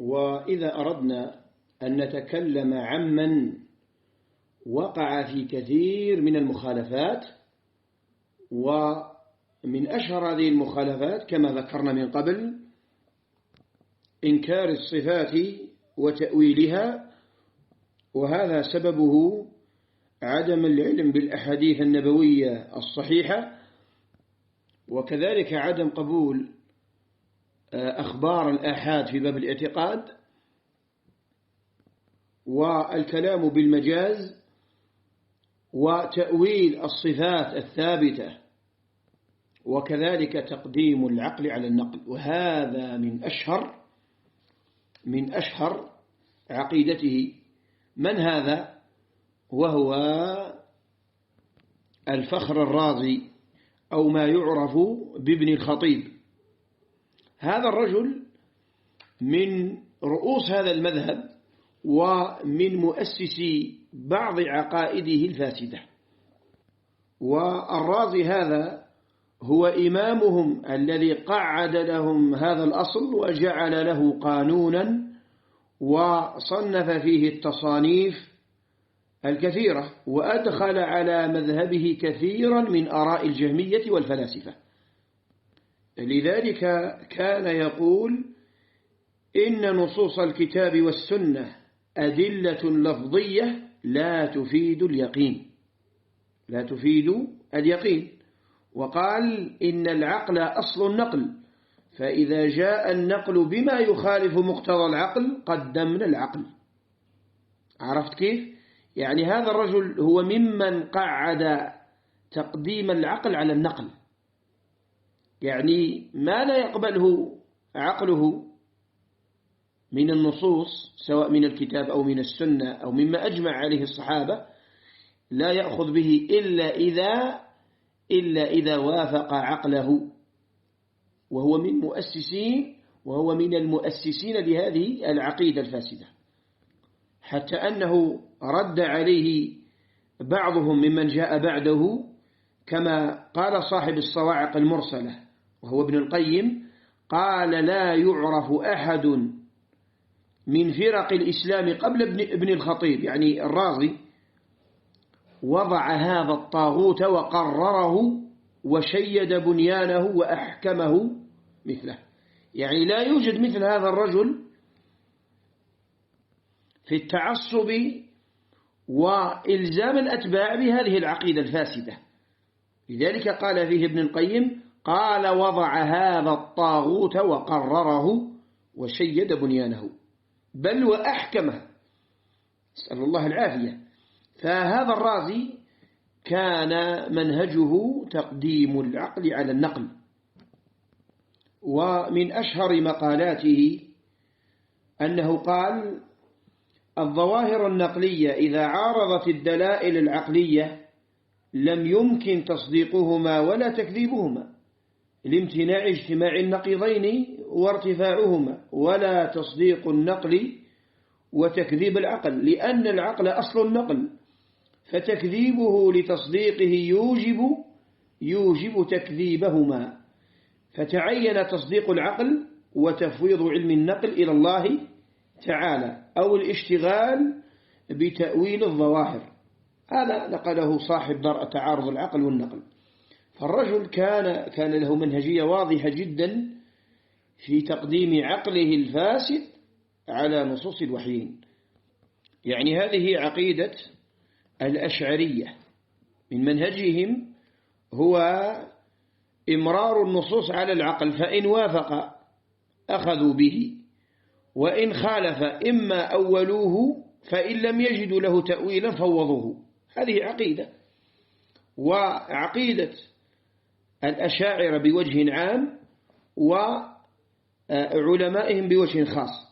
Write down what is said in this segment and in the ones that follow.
وإذا أردنا أن نتكلم عمن وقع في كثير من المخالفات، ومن أشهر هذه المخالفات كما ذكرنا من قبل إنكار الصفات وتأويلها، وهذا سببه عدم العلم بالأحاديث النبوية الصحيحة، وكذلك عدم قبول أخبار الآحاد في باب الاعتقاد، والكلام بالمجاز، وتأويل الصفات الثابتة، وكذلك تقديم العقل على النقل. وهذا من أشهر عقيدته. من هذا؟ وهو الفخر الرازي، أو ما يعرف بابن الخطيب. هذا الرجل من رؤوس هذا المذهب ومن مؤسسي بعض عقائده الفاسدة. والرازي هذا هو إمامهم الذي قعد لهم هذا الأصل وجعل له قانونا، وصنف فيه التصانيف الكثيرة، وأدخل على مذهبه كثيرا من آراء الجهمية والفلاسفة. لذلك كان يقول إن نصوص الكتاب والسنة أدلة لفظية لا تفيد اليقين. وقال إن العقل أصل النقل، فإذا جاء النقل بما يخالف مقتضى العقل قدمنا العقل. عرفت كيف؟ يعني هذا الرجل هو ممن قعد تقديم العقل على النقل، يعني ما لا يقبله عقله من النصوص سواء من الكتاب أو من السنة أو مما أجمع عليه الصحابة لا يأخذ به إلا إذا وافق عقله. وهو من المؤسسين لهذه العقيدة الفاسدة، حتى أنه رد عليه بعضهم ممن جاء بعده، كما قال صاحب الصواعق المرسلة وهو ابن القيم، قال لا يعرف أحد من فرق الإسلام قبل ابن الخطيب، يعني الرازي، وضع هذا الطاغوت وقرره وشيد بنيانه وأحكمه مثله. يعني لا يوجد مثل هذا الرجل في التعصب وإلزام الأتباع بهذه العقيدة الفاسدة. لذلك قال فيه ابن القيم، قال وضع هذا الطاغوت وقرره وشيد بنيانه، بل وأحكمه، نسأل الله العافية. فهذا الرازي كان منهجه تقديم العقل على النقل. ومن أشهر مقالاته أنه قال الظواهر النقلية إذا عارضت الدلائل العقلية لم يمكن تصديقهما ولا تكذيبهما لامتناع اجتماع النقيضين وارتفاعهما، ولا تصديق النقل وتكذيب العقل، لأن العقل أصل النقل، فتكذيبه لتصديقه يوجب تكذيبهما، فتعين تصديق العقل وتفويض علم النقل إلى الله تعالى، أو الاشتغال بتأويل الظواهر. هذا نقله صاحب درء تعارض العقل والنقل. فالرجل كان له منهجية واضحة جدا في تقديم عقله الفاسد على نصوص الوحيين. يعني هذه عقيدة الأشعرية، من منهجهم هو إمرار النصوص على العقل، فإن وافق أخذوا به، وإن خالف إما أولوه، فإن لم يجدوا له تأويلا فوضوه. هذه عقيدة. وعقيدة الأشاعرة بوجه عام وعلمائهم بوجه خاص.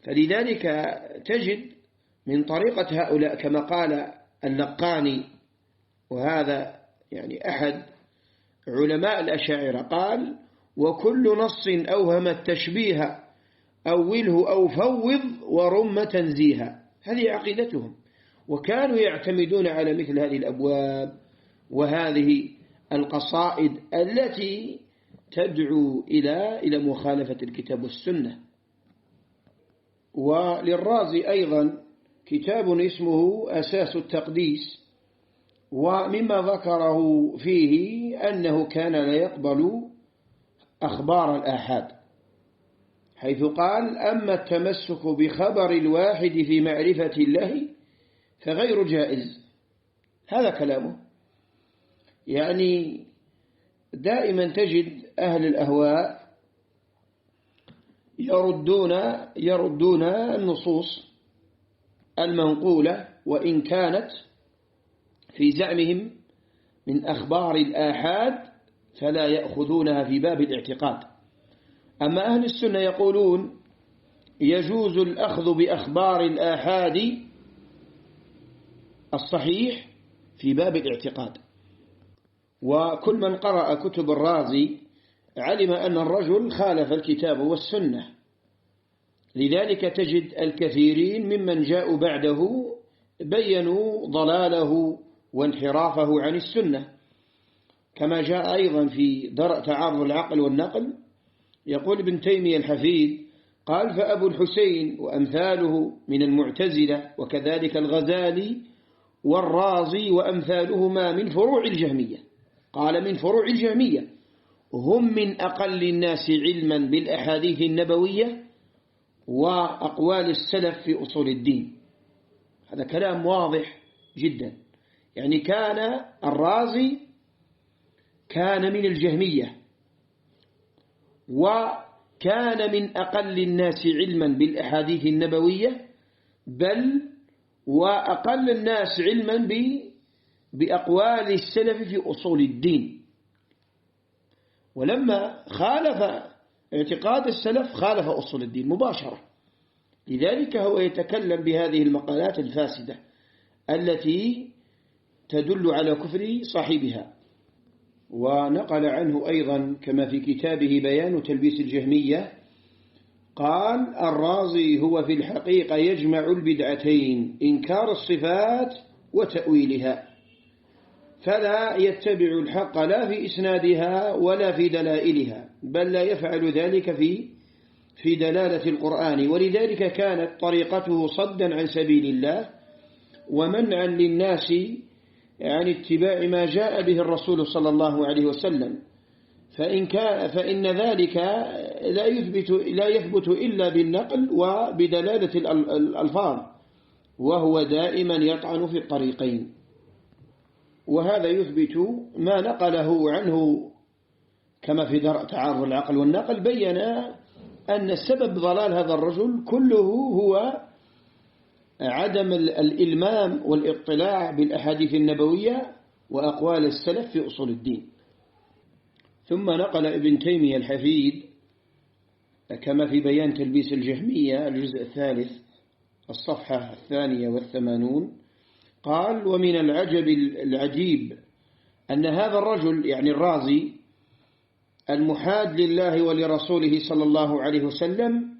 فلذلك تجد من طريقة هؤلاء كما قال اللقاني، وهذا يعني أحد علماء الأشاعرة، قال وكل نص أوهم التشبيه أوله أو فوض ورم تنزيها. هذه عقيدتهم، وكانوا يعتمدون على مثل هذه الأبواب وهذه القصائد التي تدعو إلى مخالفة الكتاب والسنة. وللرازي أيضا كتاب اسمه أساس التقديس، ومما ذكره فيه أنه كان لا يقبل أخبار الآحاد، حيث قال: أما التمسك بخبر الواحد في معرفة الله فغير جائز. هذا كلامه. يعني دائما تجد أهل الأهواء يردون النصوص المنقولة، وإن كانت في زعمهم من أخبار الآحاد فلا يأخذونها في باب الاعتقاد. أما أهل السنة يقولون يجوز الأخذ بأخبار الآحاد الصحيح في باب الاعتقاد. وكل من قرأ كتب الرازي علم أن الرجل خالف الكتاب والسنة، لذلك تجد الكثيرين ممن جاءوا بعده بيّنوا ضلاله وانحرافه عن السنة، كما جاء أيضا في درء تعارض العقل والنقل. يقول ابن تيمية الحفيد قال: فأبو الحسين وأمثاله من المعتزلة، وكذلك الغزالي والرازي وأمثالهما من فروع الجهمية. قال: من فروع الجهمية، هم من أقل الناس علما بالأحاديث النبوية وأقوال السلف في أصول الدين. هذا كلام واضح جدا. يعني كان الرازي كان من الجهمية، وكان من أقل الناس علما بالأحاديث النبوية، بل وأقل الناس علما بأقوال السلف في أصول الدين. ولما خالف اعتقاد السلف خالف أصول الدين مباشرة، لذلك هو يتكلم بهذه المقالات الفاسدة التي تدل على كفر صاحبها. ونقل عنه أيضا كما في كتابه بيان تلبيس الجهمية قال: الرازي هو في الحقيقة يجمع البدعتين، إنكار الصفات وتأويلها، فلا يتبع الحق لا في إسنادها ولا في دلائلها، بل لا يفعل ذلك في دلالة القرآن. ولذلك كانت طريقته صدا عن سبيل الله ومنعا للناس عن اتباع ما جاء به الرسول صلى الله عليه وسلم، فإن ذلك لا يثبت إلا بالنقل وبدلالة الألفاظ، وهو دائما يطعن في الطريقين. وهذا يثبت ما نقله عنه كما في درء تعارض العقل والنقل، بيّن أن سبب ضلال هذا الرجل كله هو عدم الإلمام والاطلاع بالأحاديث النبوية وأقوال السلف في أصول الدين. ثم نقل ابن تيمية الحفيد كما في بيان تلبيس الجهمية الجزء 3 الصفحة 82 قال: ومن العجب العجيب أن هذا الرجل، يعني الرازي، المحاد لله ولرسوله صلى الله عليه وسلم،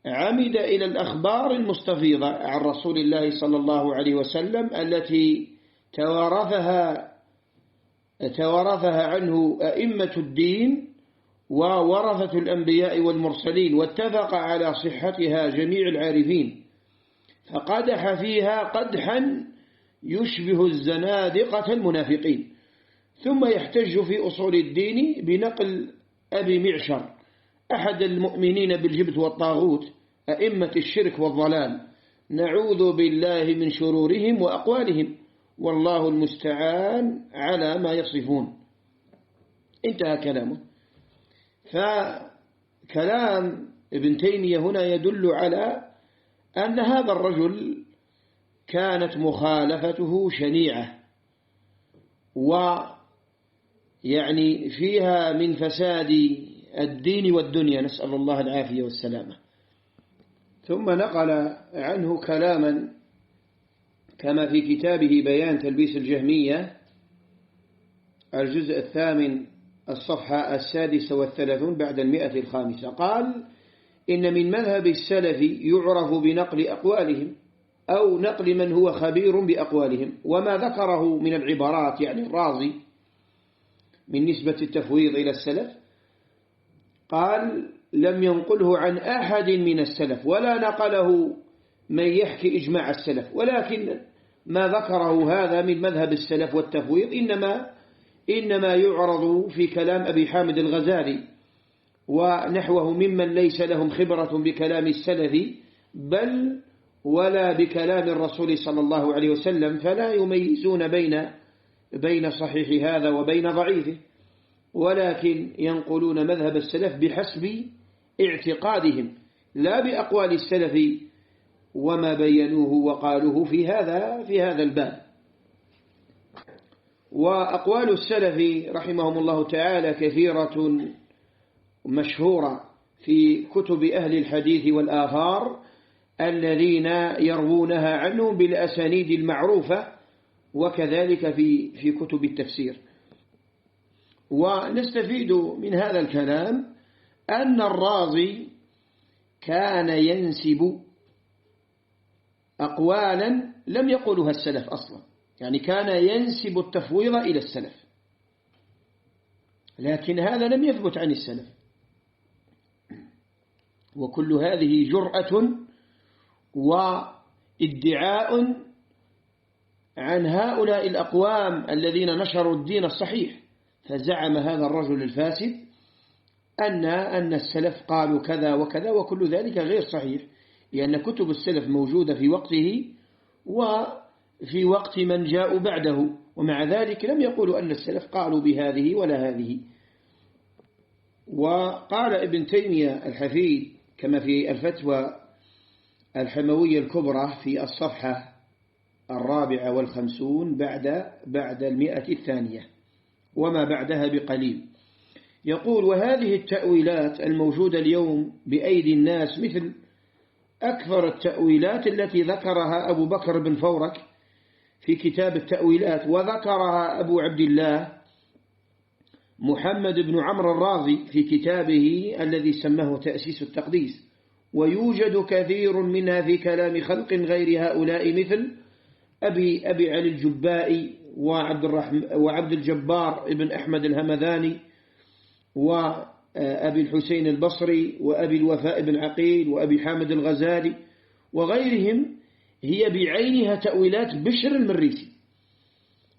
عمد إلى الأخبار المستفيضة عن رسول الله صلى الله عليه وسلم التي توارثها عنه أئمة الدين وورثة الأنبياء والمرسلين، واتفق على صحتها جميع العارفين، فقدح فيها قدحا يشبه الزنادقة المنافقين. ثم يحتج في أصول الدين بنقل أبي معشر أحد المؤمنين بالجبت والطاغوت أئمة الشرك والضلال، نعوذ بالله من شرورهم وأقوالهم، والله المستعان على ما يصفون. انتهى كلامه. فكلام ابن تيمية هنا يدل على أن هذا الرجل كانت مخالفته شنيعة، ويعني فيها من فساد الدين والدنيا، نسأل الله العافية والسلامة. ثم نقل عنه كلاما كما في كتابه بيان تلبيس الجهمية الجزء 8 الصفحة 36 بعد 105 قال: إن من مذهب السلف يعرف بنقل أقوالهم أو نقل من هو خبير بأقوالهم، وما ذكره من العبارات، يعني الرازي، من نسبة التفويض إلى السلف، قال لم ينقله عن أحد من السلف ولا نقله من يحكي إجماع السلف، ولكن ما ذكره هذا من مذهب السلف والتفويض إنما يعرض في كلام أبي حامد الغزالي ونحوه ممن ليس لهم خبرة بكلام السلف بل ولا بكلام الرسول صلى الله عليه وسلم، فلا يميزون بين صحيح هذا وبين ضعيفه، ولكن ينقلون مذهب السلف بحسب اعتقادهم لا بأقوال السلف وما بينوه وقالوه في هذا الباب. وأقوال السلف رحمهم الله تعالى كثيرة مشهورة في كتب أهل الحديث والآثار الذين يروونها عنهم بالأسانيد المعروفة، وكذلك في كتب التفسير. ونستفيد من هذا الكلام أن الرازي كان ينسب أقوالا لم يقولها السلف أصلا، يعني كان ينسب التفويض إلى السلف، لكن هذا لم يثبت عن السلف. وكل هذه جرأة وادعاء عن هؤلاء الأقوام الذين نشروا الدين الصحيح. فزعم هذا الرجل الفاسد أن السلف قالوا كذا وكذا، وكل ذلك غير صحيح، لأن كتب السلف موجودة في وقته وفي وقت من جاءوا بعده، ومع ذلك لم يقولوا أن السلف قالوا بهذه ولا هذه. وقال ابن تيمية الحفيد كما في الفتوى الحموية الكبرى في الصفحة 54 بعد 100 وما بعدها بقليل، يقول: وهذه التأويلات الموجودة اليوم بأيدي الناس مثل أكثر التأويلات التي ذكرها أبو بكر بن فورك في كتاب التأويلات، وذكرها أبو عبد الله محمد بن عمرو الرازي في كتابه الذي سماه تأسيس التقديس، ويوجد كثير منها في كلام خلق غير هؤلاء مثل أبي علي الجبائي وعبد الجبار ابن أحمد الهمذاني وأبي الحسين البصري وأبي الوفاء بن عقيل وأبي حامد الغزالي وغيرهم، هي بعينها تأويلات بشر المريسي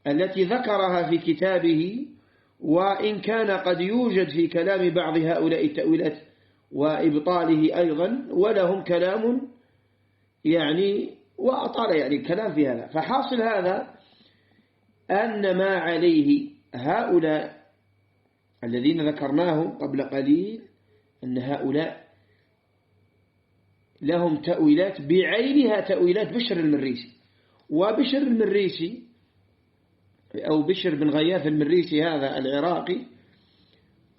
التي ذكرها في كتابه، وإن كان قد يوجد في كلام بعض هؤلاء التأويلات وإبطاله أيضا، ولهم كلام وأطال الكلام في هذا. فحاصل هذا أن ما عليه هؤلاء الذين ذكرناهم قبل قليل أن هؤلاء لهم تأويلات بعينها تأويلات بشر المريسي. وبشر المريسي أو بشر بن غياث المريسي هذا العراقي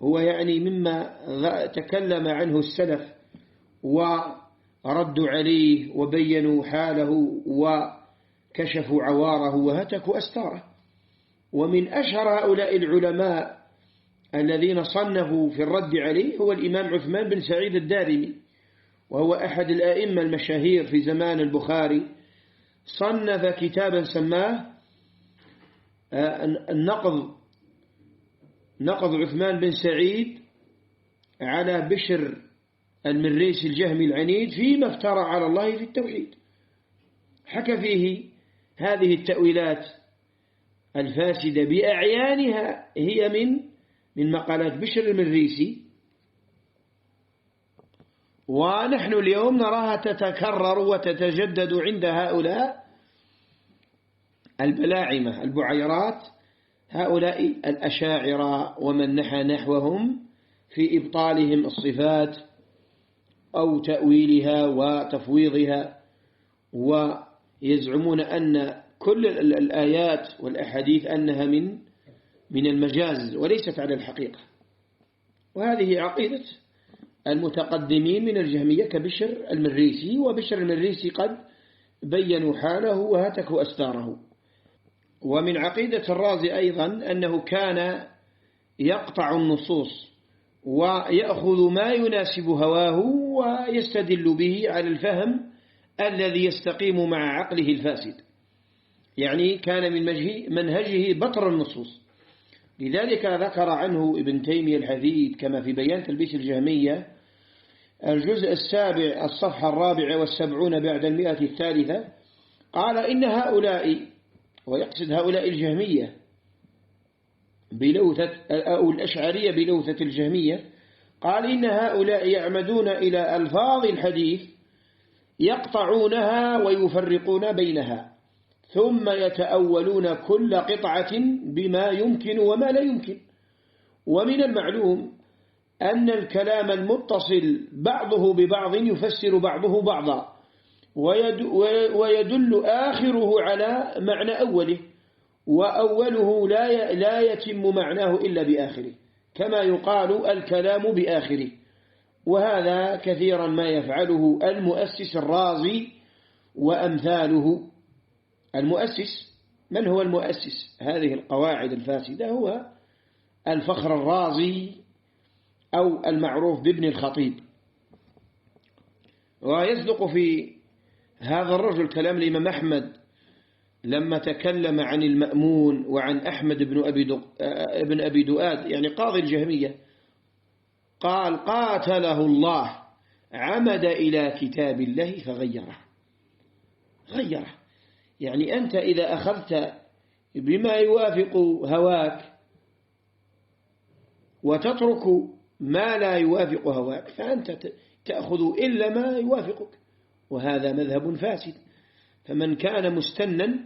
هو مما تكلم عنه السلف وردوا عليه وبينوا حاله وكشفوا عواره وهتكوا أستاره. ومن أشهر هؤلاء العلماء الذين صنفوا في الرد عليه هو الإمام عثمان بن سعيد الدارمي، وهو أحد الأئمة المشاهير في زمان البخاري. صنف كتابا سماه نقض عثمان بن سعيد على بشر المريسي الجهمي العنيد فيما افترى على الله في التوحيد. حكى فيه هذه التأويلات الفاسدة بأعيانها هي من مقالات بشر المريسي، ونحن اليوم نراها تتكرر وتتجدد عند هؤلاء البلاعمة البعيرات، هؤلاء الأشاعرة ومن نحى نحوهم في إبطالهم الصفات أو تأويلها وتفويضها، ويزعمون أن كل الآيات والأحاديث أنها من المجاز وليست على الحقيقة. وهذه عقيدة المتقدمين من الجهمية كبشر المريسي، وبشر المريسي قد بينوا حاله وهتكوا أستاره. ومن عقيدة الرازي أيضا أنه كان يقطع النصوص ويأخذ ما يناسب هواه ويستدل به على الفهم الذي يستقيم مع عقله الفاسد، كان من منهجه بطر النصوص لذلك ذكر عنه ابن تيمية الحديث كما في بيان تلبيس الجهمية الجزء 7 الصفحة 74 بعد 100 قال إن هؤلاء، ويقصد هؤلاء الجهمية بلوثة أو الأشعرية بلوثة الجهمية، قال إن هؤلاء يعمدون إلى ألفاظ الحديث يقطعونها ويفرقون بينها، ثم يتأولون كل قطعة بما يمكن وما لا يمكن. ومن المعلوم أن الكلام المتصل بعضه ببعض يفسر بعضه بعضا، ويدل آخره على معنى أوله، وأوله لا يتم معناه إلا بآخره، كما يقال الكلام بآخره. وهذا كثيرا ما يفعله المؤسس الرازي وأمثاله. المؤسس، من هو المؤسس هذه القواعد الفاسدة؟ هو الفخر الرازي أو المعروف بابن الخطيب. ويصدق في هذا الرجل كلام الإمام أحمد لما تكلم عن المأمون وعن أحمد بن أبي دؤاد، يعني قاضي الجهمية، قال قاتله الله عمد إلى كتاب الله فغيره. غيره، يعني أنت إذا أخذت بما يوافق هواك وتترك ما لا يوافق هواك فأنت تأخذ إلا ما يوافقك، وهذا مذهب فاسد. فمن كان مستنا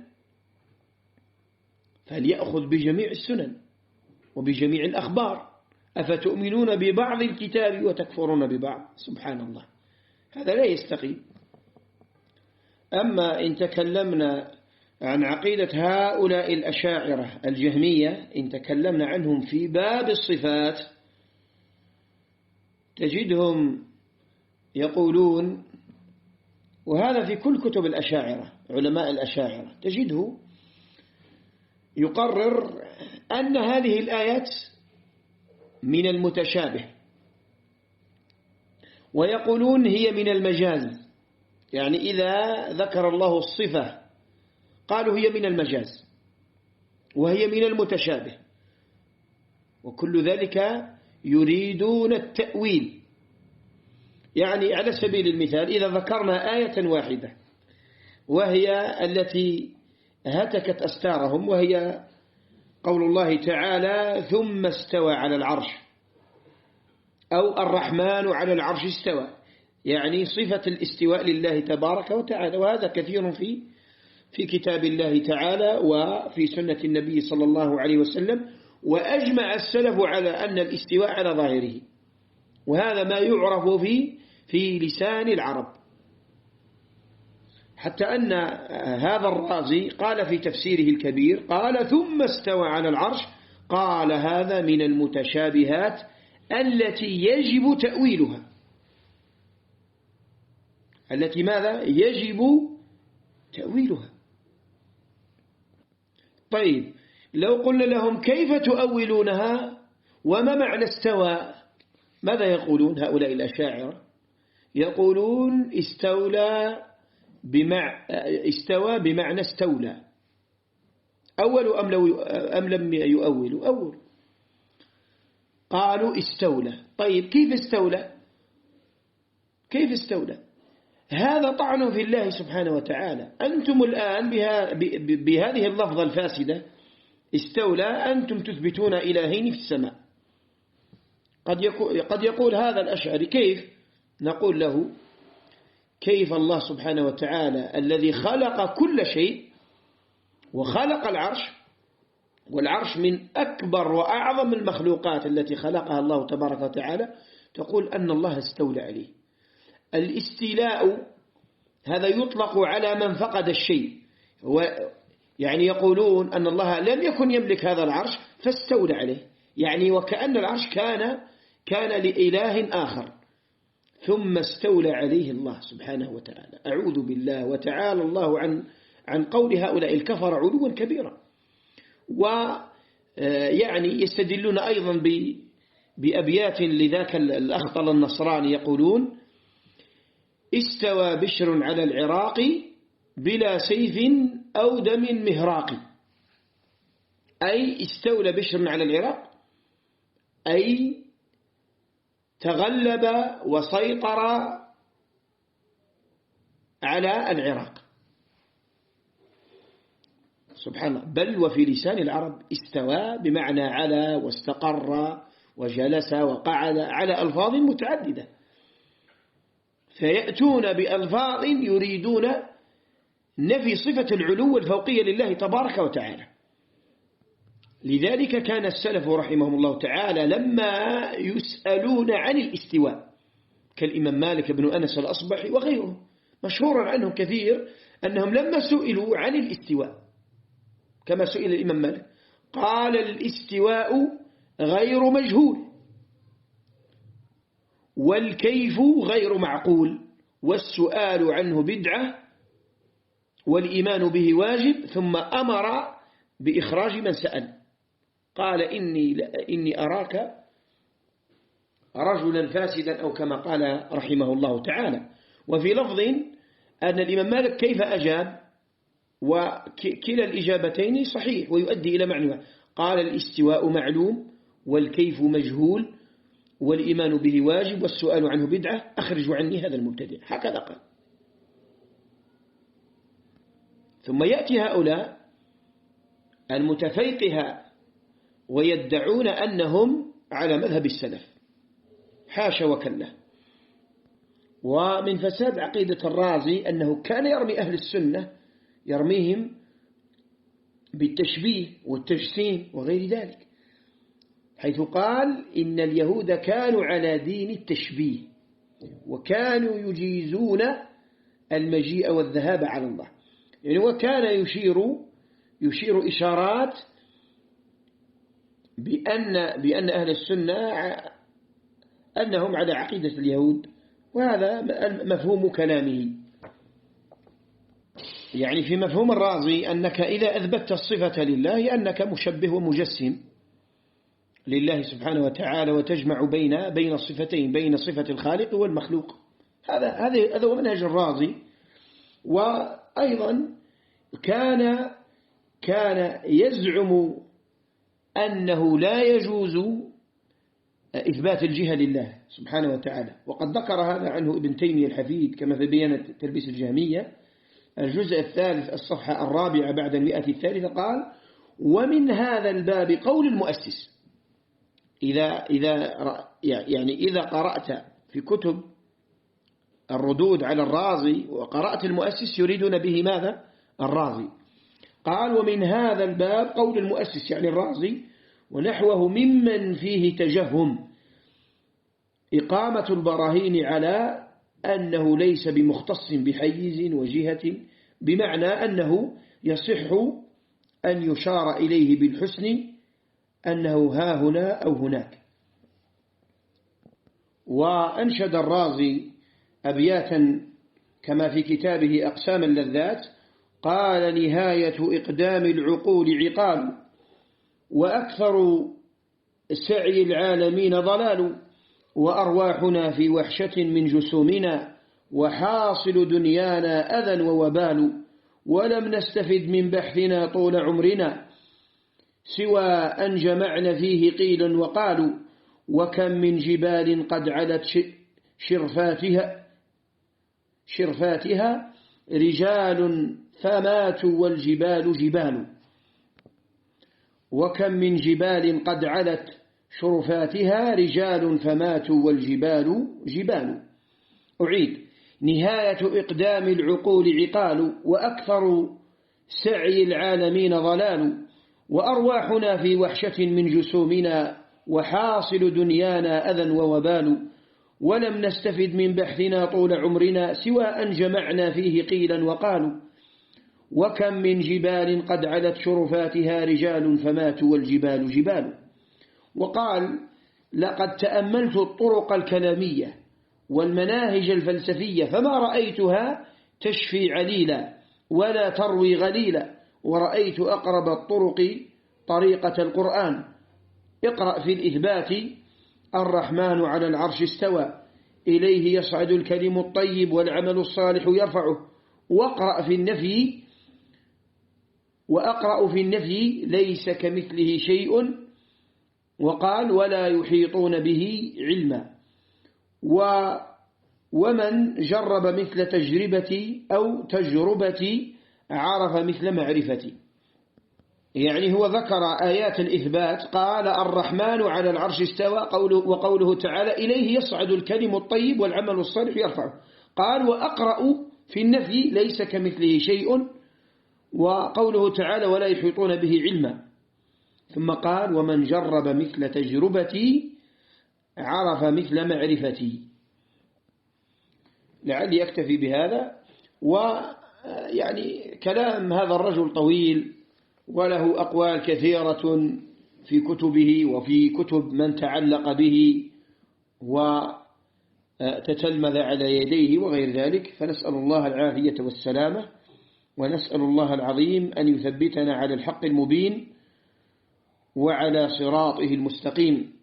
فليأخذ بجميع السنن وبجميع الأخبار. أفتؤمنون ببعض الكتاب وتكفرون ببعض؟ سبحان الله، هذا لا يستقيم. أما إن تكلمنا عن عقيدة هؤلاء الأشاعرة الجهمية، إن تكلمنا عنهم في باب الصفات تجدهم يقولون، وهذا في كل كتب الأشاعرة، علماء الأشاعرة تجده يقرر أن هذه الآيات من المتشابه، ويقولون هي من المجاز. يعني إذا ذكر الله الصفة قالوا هي من المجاز وهي من المتشابه، وكل ذلك يريدون التأويل. يعني على سبيل المثال إذا ذكرنا آية واحدة وهي التي هتكت أستارهم، وهي قول الله تعالى ثم استوى على العرش، أو الرحمن على العرش استوى، يعني صفة الاستواء لله تبارك وتعالى. وهذا كثير في كتاب الله تعالى وفي سنة النبي صلى الله عليه وسلم، وأجمع السلف على أن الاستواء على ظاهره، وهذا ما يعرف في لسان العرب. حتى أن هذا الرازي قال في تفسيره الكبير، قال ثم استوى على العرش، قال هذا من المتشابهات التي يجب تأويلها. التي ماذا؟ يجب تأويلها. طيب لو قلنا لهم كيف تؤولونها وما معنى استوى، ماذا يقولون هؤلاء الأشاعرة؟ يقولون استوى بمعنى استولى. أولوا أم لم يؤولوا؟ أول. قالوا استولى. طيب كيف استولى؟ كيف استولى؟ هذا طعن في الله سبحانه وتعالى. أنتم الآن بهذه اللفظة الفاسدة استولى أنتم تثبتون إلهين في السماء. قد يقول هذا الأشعري كيف؟ نقول له كيف الله سبحانه وتعالى الذي خلق كل شيء وخلق العرش، والعرش من أكبر وأعظم المخلوقات التي خلقها الله تبارك وتعالى، تقول أن الله استولى عليه. الاستيلاء هذا يطلق على من فقد الشيء، يعني يقولون أن الله لم يكن يملك هذا العرش فاستولى عليه، يعني وكأن العرش كان لإله آخر ثم استولى عليه الله سبحانه وتعالى. أعوذ بالله، وتعالى الله عن قول هؤلاء الكفر علوا كبيرا. ويعني يستدلون أيضا بأبيات لذاك الأخطل النصراني، يقولون استوى بشر على العراق بلا سيف أو دم مهراق. أي استولى بشر على العراق، أي تغلب وسيطر على العراق. سبحان الله. بل وفي لسان العرب استوى بمعنى على واستقر وجلس وقعد على ألفاظ متعددة، فيأتون بألفاظ يريدون نفي صفة العلو والفوقية لله تبارك وتعالى. لذلك كان السلف رحمهم الله تعالى لما يسألون عن الاستواء، كالإمام مالك بن أنس الأصبحي وغيره مشهور عنهم كثير أنهم لما سئلوا عن الاستواء كما سئل الإمام مالك قال الاستواء غير مجهول، والكيف غير معقول، والسؤال عنه بدعة، والإيمان به واجب، ثم أمر بإخراج من سأل. قال إني أراك رجلا فاسدا، أو كما قال رحمه الله تعالى. وفي لفظ أن الإمام مالك كيف أجاب، وكلا الإجابتين صحيح ويؤدي إلى معنى. قال الاستواء معلوم، والكيف مجهول، والإيمان به واجب، والسؤال عنه بدعة، أخرجوا عني هذا المبتدع. هكذا قال. ثم يأتي هؤلاء المتفيقهة ويدعون أنهم على مذهب السلف، حاشا وكلا. ومن فساد عقيدة الرازي أنه كان يرمي أهل السنة، يرميهم بالتشبيه والتجسيم وغير ذلك، حيث قال إن اليهود كانوا على دين التشبيه، وكانوا يجيزون المجيء والذهاب على الله. يعني وكان يشير إشارات بأن أهل السنة أنهم على عقيدة اليهود، وهذا مفهوم كلامه. يعني في مفهوم الرازي أنك إذا أثبتت الصفة لله أنك مشبه ومجسم لله سبحانه وتعالى، وتجمع بين الصفتين، بين صفة الخالق والمخلوق. هذا هو منهج الرازي. وأيضا كان يزعم أنه لا يجوز إثبات الجهة لله سبحانه وتعالى، وقد ذكر هذا عنه ابن تيمية الحفيد كما في بيان تلبيس الجهمية الجزء الثالث الصفحة 4 بعد 103. قال: ومن هذا الباب قول المؤسس. إذا قرأت في كتب الردود على الرازي وقرأت المؤسس يريدون به ماذا؟ الرازي. قال: ومن هذا الباب قول المؤسس يعني الرازي ونحوه ممن فيه تجهم إقامة البراهين على أنه ليس بمختص بحيز وجهة، بمعنى أنه يصح أن يشار إليه بالحسن أنه ها هنا أو هناك. وأنشد الرازي أبياتا كما في كتابه أقسام اللذات. قال: نهاية إقدام العقول عقال، وأكثر سعي العالمين ضلال، وأرواحنا في وحشة من جسومنا، وحاصل دنيانا أذى ووبال، ولم نستفد من بحثنا طول عمرنا سوى أن جمعنا فيه قيلا وقالوا، وكم من جبال قد علت شرفاتها رجال فماتوا والجبال جبال. وكم من جبال قد علت شرفاتها رجال فماتوا والجبال جبال. أعيد: نهاية إقدام العقول عقال، وأكثر سعي العالمين ضلال، وأرواحنا في وحشة من جسومنا، وحاصل دنيانا أذى ووبال، ولم نستفد من بحثنا طول عمرنا سوى أن جمعنا فيه قيلا وقالوا، وكم من جبال قد علت شرفاتها رجال فماتوا والجبال جبال. وقال: لقد تأملت الطرق الكلامية والمناهج الفلسفية فما رأيتها تشفي عليلا ولا تروي غليلا، ورأيت أقرب الطرق طريقة القرآن. اقرأ في الإثبات: الرحمن على العرش استوى، إليه يصعد الكلم الطيب والعمل الصالح يرفعه. واقرأ في النفي: وأقرأ في النفي ليس كمثله شيء، وقال ولا يحيطون به علما. ومن جرب مثل تجربتي أو تجربتي عرف مثل معرفتي. يعني هو ذكر آيات الإثبات، قال الرحمن على العرش استوى، وقوله تعالى إليه يصعد الكلم الطيب والعمل الصالح يرفعه. قال وأقرأ في النفي ليس كمثله شيء، وقوله تعالى ولا يحيطون به علما. ثم قال ومن جرب مثل تجربتي عرف مثل معرفتي. لعلي أكتفي بهذا. ويعني كلام هذا الرجل طويل وله أقوال كثيرة في كتبه وفي كتب من تعلق به وتتلمذ على يديه وغير ذلك، فنسأل الله العافية والسلامة، ونسأل الله العظيم أن يثبتنا على الحق المبين وعلى صراطه المستقيم.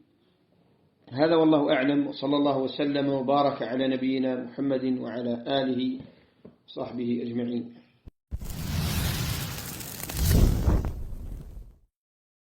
هذا والله أعلم، وصلى الله وسلم وبارك على نبينا محمد وعلى آله وصحبه أجمعين.